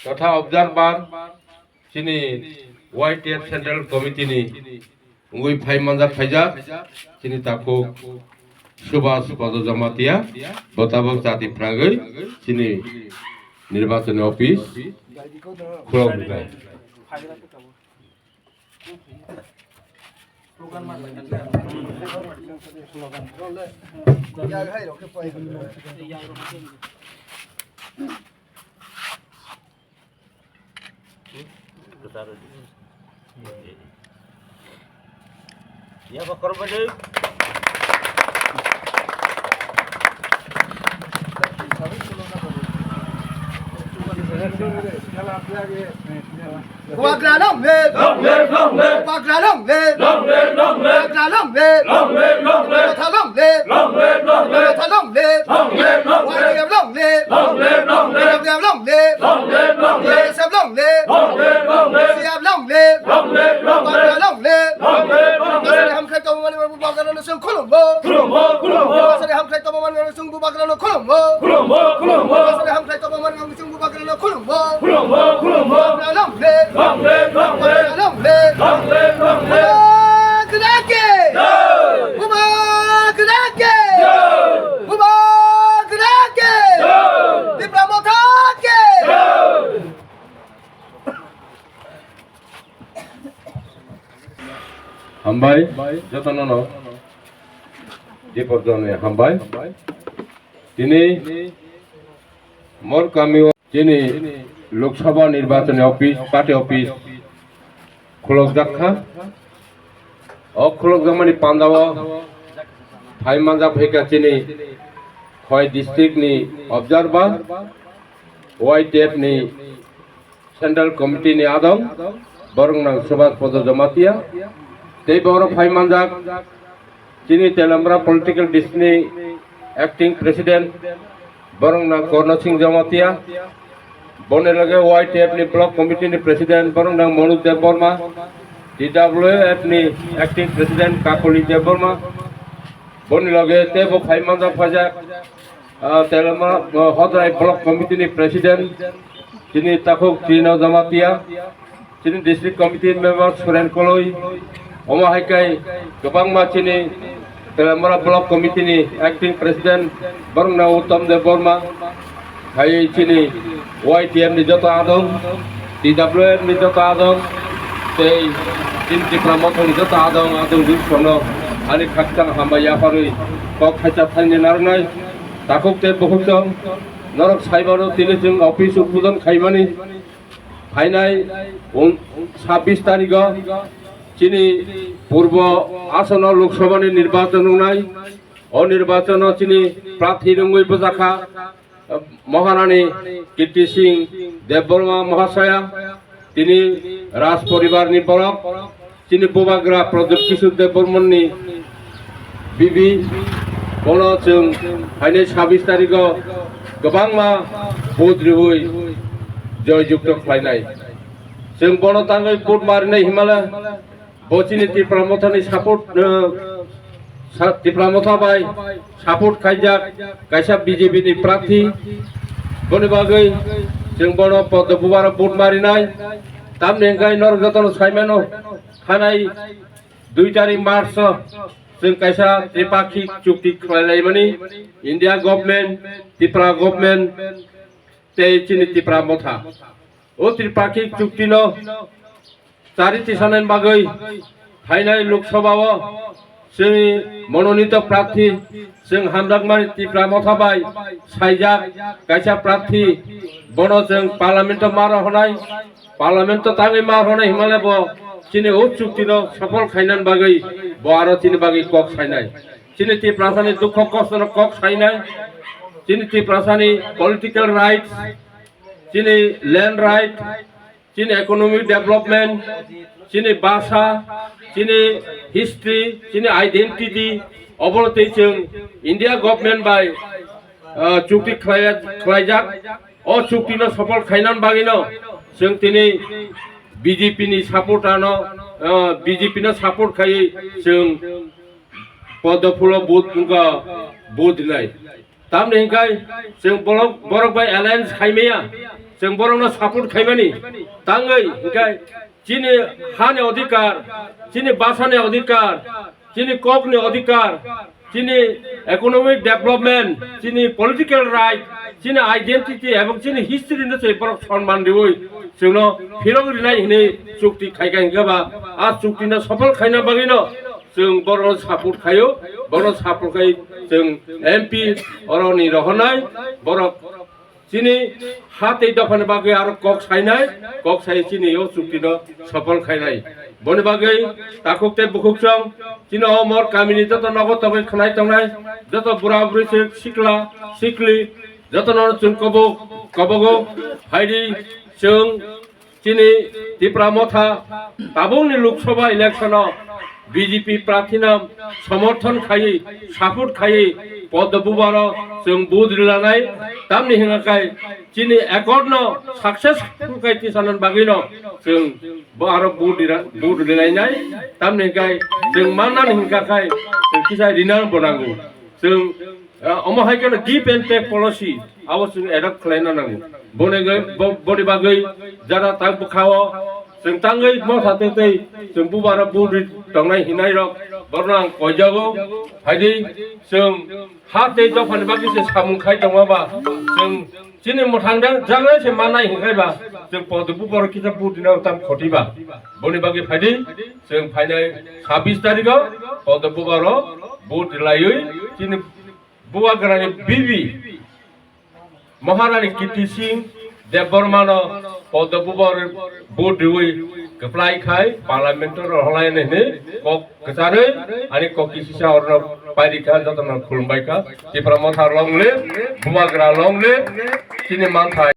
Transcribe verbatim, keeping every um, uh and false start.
Totha observer chini Y T F Central Committee ni wngwi phai manjak phaijak chini takhuk Subhas Padha Jamatia bo tabok chati phrangwi chini nirbachani office khulok rwnai. Bubagra long live! Long live, long live! Bubagra long live! Long live, long live! Bubagra long live! Long live, long live! Bubagra long live! Long live, long live! Bubagra long live! Long live, long live! Y T F long live! Long live, long live! Bubagra long live! Long live, long live! B S F long live! Long live, long live! C R P F long live! Long live, long live! Bubagra long live! Long live, long live! Bubagra long live! Bubagra no chwng khulumgo. Khulumgo, khulumgo. Bubagra hamkrai tongmani chwng Bubagra no khulumgo. Khulumgo, khulumgo. Bubagra hamkrai tongmani chwng Bubagra no khulumgo. Khulumgo, khulumgo. Bubagra long live. Long live, long live. Bubagra long live. Long live, long live. Bubagra ki. Jai. Bubagra ki. Jai. Bubagra ki. Jai. Tipra Motha ki. Jai. Hambai, jotono no. Dipor jone hambai. Tini mor kami o chini Lok Sabha nirbachani office, party office khulokjak kha. O khulokjakmani pandao phai manjak phaikha chini Khowai district ni observer, Y T F ni Central Committee ni adong, borok nang Subhas Padha Jamatia, tei borok phai manjak chini Teliamura Political District ni Acting President, borok nang Korno Singh Jamatia, boni loge Y T F ni Block Committee ni President, borok nang Manoj Debbarma, T W F ni Acting President Kakoli Debbarma, boni loge tei bo phai manjak phaijak, ah, Teliamura, ah, Hodrai Block Committee ni President, chini takhuk Trino Jamatia, chini District Committee Member Suren Koloi, omo hai khe kwbangma chini Teliamura Block Committee ni Acting President borokno Uttam Debbarma, hai chini Y T F ni joto adong, T W F ni joto adong, tei chini Tipra Motha ni joto adong, adong dui sono ani khakchang hambai yapharwi kok khaisa thaini narwnai. Takhuk tei bukhuk chwng norok saimano tini chwng office udbodon khaimani phainai un-, sabbish tarigo chini purbo Asono Lok Sabhani nirbachon wngnai. O nirbachono chini prarthi wngwi bwjakha Maharani Kirti Singh Debbarma Mahasaya, tini Raj poribar ni borok, chini Bubagra Pradyot Kishore Debbarma ni bibi, bono chwng phainai sabbish tarigo kwbangma vote riwi joy jukto khlainai. Chwng bono tangwi vote marinai himala, bo chini Tipra Mothani support, eh, sa-, Tipra Motha bai support khaijak kaisa B J P ni prarthi. Boni bagwi chwng bono Poddo Bubaro vote marinai. Tamni hwnkhe norok jotono saimano, thanai dui tarik March o chwng kaisa tripakhik chukti khlailaimani India government, Tipra government tei chini Tipra Motha. O tripakhik chuktino chari tisanani bagwi phainai Lok Sabha o chini mononito prarthi, chwng hamjakmani Tipra Motha bai saijak kaisa prarthi, bono chwng parliament o ma rohornai, parliament o tangwi ma rohornai himale bo chini o chuktino sofol khainani bagwi bo aro chini bagwi kok sainai. Chini Tiprasani dukho kostono kok sainai, chini Tiprasani political rights, chini land right, chini economic development, chini bhasha, chini history, chini identity, obono tei chwng India government bai, ah, chukti khlaiya-, khlaijak. O chuktino sofol khainani bagwino chwng tini B J P ni support ano, ah, B J P no support khaiwi chwng Poddo Phulo vote wngkha, vote rinai. Tamni hwnkhe chwng borok, borok bai alliance khaimaya. Chwng borokno support khaimani tangwi hwnkhe chini hani odhikar, chini bhashani odhikar, chini kokni odhikar, chini economic development, chini political right, chini identity ebong chini history no se borok sonman riwi chwngno phirok rinai hinwi chukti khaikha hwnkhe ba a chukti no sophol khaina bagwino chwng borokno support khaio, borokno support khai chwng M P oroni rohornai borok chini ha tei dophani bagwi aro kok sainai, kok sai chini o chukti no sophol khainai. Boni bagwi takhuk tei bukhuk chwng chini o mor kamini joto nogo tongwi khwnai tongnai, joto bura buri se sikla sikli joto no chwng kobok kobogo phaidi chwng chini Tipra Motha tabukni Lok Sabha election o B J P prarthi no somorthon khaiwi, support khaiwi Poddo Bubaro chwng vote rilanai, tamni hwnka khai chini accord no successful khai tisanani bagwi no chwng bo aro vote rila-, vote rilainai, tamni hwnka khai chwng mannani hwnka khai chwng kisa rina bo nango. Chwng, ah, omo hai kheno give and take policy abo chwng adopt khlaina nango. Boni gai-, bo-, boni bagwi jara tak bwkhao chwng tangwi motha tei tei chwng bubaro budi tongnai hinai rok borno ang koijago. Phaidi chwng ha tei dophani bagwi se samung khai tongma ba chwng chini mwthang dang jagnai se manai hinkhai ba chwng Poddo Bubaro kisa budi no tam khoti ba. Boni bagwi phaidi chwng phainai sabbish tarikh o Poddo Bubaro vote rilaiwi chini Bubagrani bibi Maharani Kirti Singh Debbarmano Poddo Bubaro vote riwi kwplai khai Parliament o rohorlainai hinwi kok kwcharwi ani kok kisisa orno pairikha, jotono khulumbaikha. Tipra Motha long live, Bubagra long live, chini manthai.